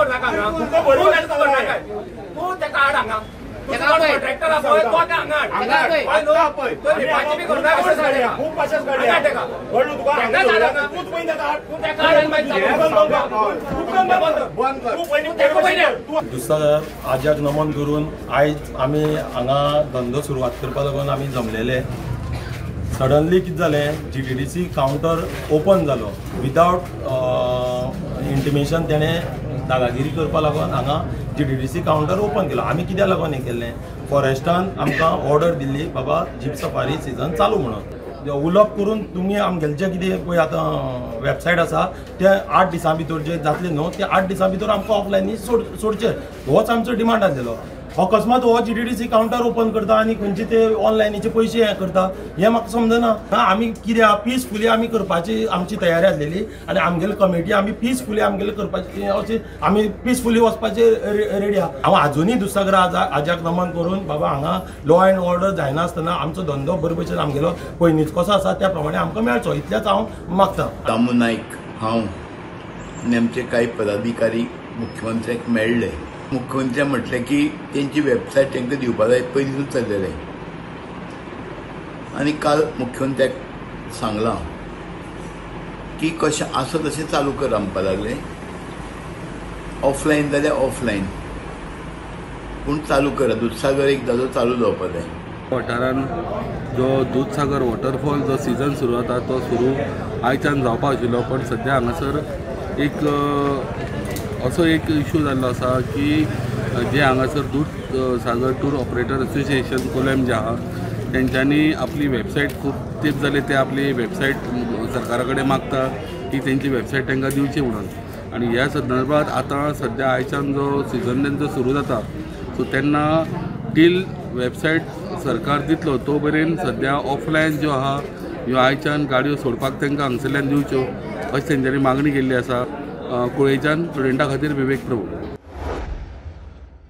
करनाका तूं नाटकां करनाका तूं तेका हाड हांगा कॉन्ट्रॅक्टर आसा पळय तो आतां हांगा दुसरो आज्याक नमन करून आयज आमी हांगा धंदो सुरवात करपा लागून आमी जमलेले. सडनली कितें जालें, GTDC counter open जालो विदावट इंटिमेशन. तेणें दादागिरी करपा लागून हांगा GTDC counter open केलो. आमी कित्याक लागून हें केल्लें, फॉरेस्टान आमकां ऑर्डर दिल्ली बाबा जीप सफारी सिजन चालू म्हणून. उलोवप करून तुमी आमगेलें जें कितें पळय आतां वेबसायट आसा ते 8 दिसां भितर जे जातले न्हू ते 8 दिसां भितर आमकां ऑफलायनी सोडचें, होच आमचो डिमांड आसलेलो. अकस्मात हो GTDC counter open करता आनी खंयचे ते ऑनलायनीचे पयशे हें करता हें म्हाका समजना. आमी कित्याक पिसफुली आमी करपाची आमची तयारी आसलेली आनी आमगेली कमिटी आमी पिसफुली आमगेले करपाची अशी आमी पिसफुली वचपाची रेडी आहा. हांव आजुनूय दुधसागर आज्याक नमन करून बाबा हांगा लॉ एंड ऑर्डर जायनासतना आमचो धंदो बरे भशेन आमगेलो पयलींच कसो आसा त्या प्रमाणे आमकां मेळचो इतलेंच हांव मागता. दामू नायक हांव आनी आमचे कांय पदाधिकारी मुख्यमंत्र्याक मेळ्ळे. मुख्यमंत्र्यान म्हटलें की तेंची वेबसायट तांकां दिवपा जाय, पयलींसून चल्लेलें. आनी काल मुख्यमंत्र्याक सांगलां की कशें आसा तशें चालू कर म्हणपा लागलें. ऑफलायन जाल्यार ऑफलायन, पूण चालू करा. दुधसागर एकदां चालू जावपा जाय. वाठारान जो दुधसागर वॉटरफॉल जो सिजन सुरू जाता तो सुरू आयच्यान जावपा आशिल्लो, पण सद्या हांगासर एक असो एक इशू जाल्लो आसा की जे हांगासर Dudhsagar tour operator association Collem जे आहा तेंच्यांनी आपली वेबसायट खूब तेंप जाले ते आपली वेबसायट सरकारा कडेन मागता की तेंची वेबसायट तांकां दिवची म्हणून. आनी ह्या संदर्भात आतां सद्या आयच्यान जो सिजन तेंचो सुरू जाता सो तेन्ना टील वेबसायट सरकार दितलो तो मेरेन सद्या ऑफलायन ज्यो आहा ह्यो आयच्यान गाडयो सोडपाक तांकां हांगसरल्यान दिवच्यो अशी तेंच्यांनी मागणी केल्ली आसा. कुळेच्यान स्टुडंटा खातीर विवेक प्रभू.